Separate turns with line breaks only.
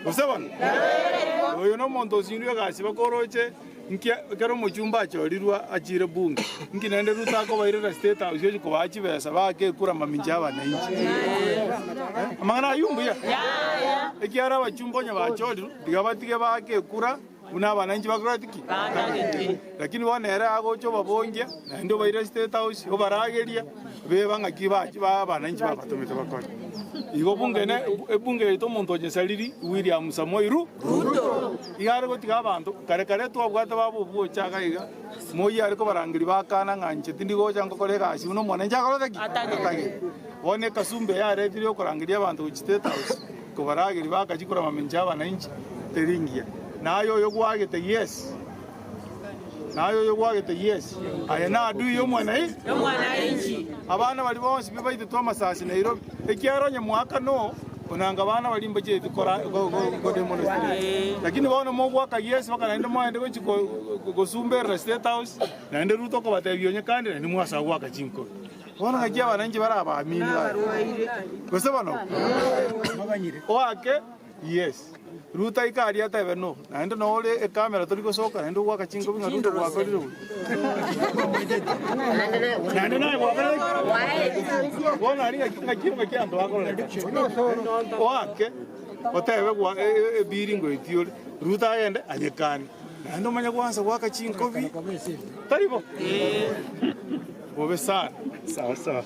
Gose bono? Oyo nomonto osindwe egasi bakoroche nki ekero omochumba achorirwe achire bunge, nki naende Ruto akobairera State House ochia kobaa chibesa baake ekura mamincha y'abananchi. Amang'ana ayio mbuya? Ekiagera abachumba onye bachorirwe, tiga batige baake ekura buna abananchi bakoreti ki? Lakini bono ere agocha obabongia, naende obaire State House, obarageria, beba ng'aki bachi ba abananchi babatomete bakore. Igo bunge ne ebunge yaito omonto onyesariri William Samoei Ru Ruto. Iga are gotiga abanto, kare kare twabwate baba obwocha iga iga, moyio are kobarangeria bakana ng'a inche tindi gocha ngokora egasi buna omwananchi akorete ki? Atagete. Bono ekasumba eye yaretire yokorangeria abanto gochia State House, kobarageria bakachia korama mencho y'abananchi, teri ngiya. Naye oyo gwagete yes. Naye oyo gwagete yes. Aye na adui y'omwananchi. Abana baria bonsi pi baitetwe amasasi Nairobi, ekiagera onye mwakana oo, onanga abana baria mbachieti kora go demonstrate. Lakini bono mogwaka yes mpaka naende moende gochia gosumberera State House, naende Ruto okobatebia onye kandi naende mwasoa goaka chinkobi. Bono ng'aki abananchi bare abaamini baye? Gose bono? Oake yes. Ruto aike aria atebe no, naende noo ore ecamera tori gosoka naende ogoaka chinkobi ng'a Ruto gwakorire buya. Naende naye gwakorire ki? Bono aria ng'aki ng'aki ng'aki abanto bakororeka. Oake, otebe gwa ebiri ngoetie ore, Ruto agende anyekane, naende omanye gwansa goaka chinkobi, tari bo? Bobe sana. Sawa sawa.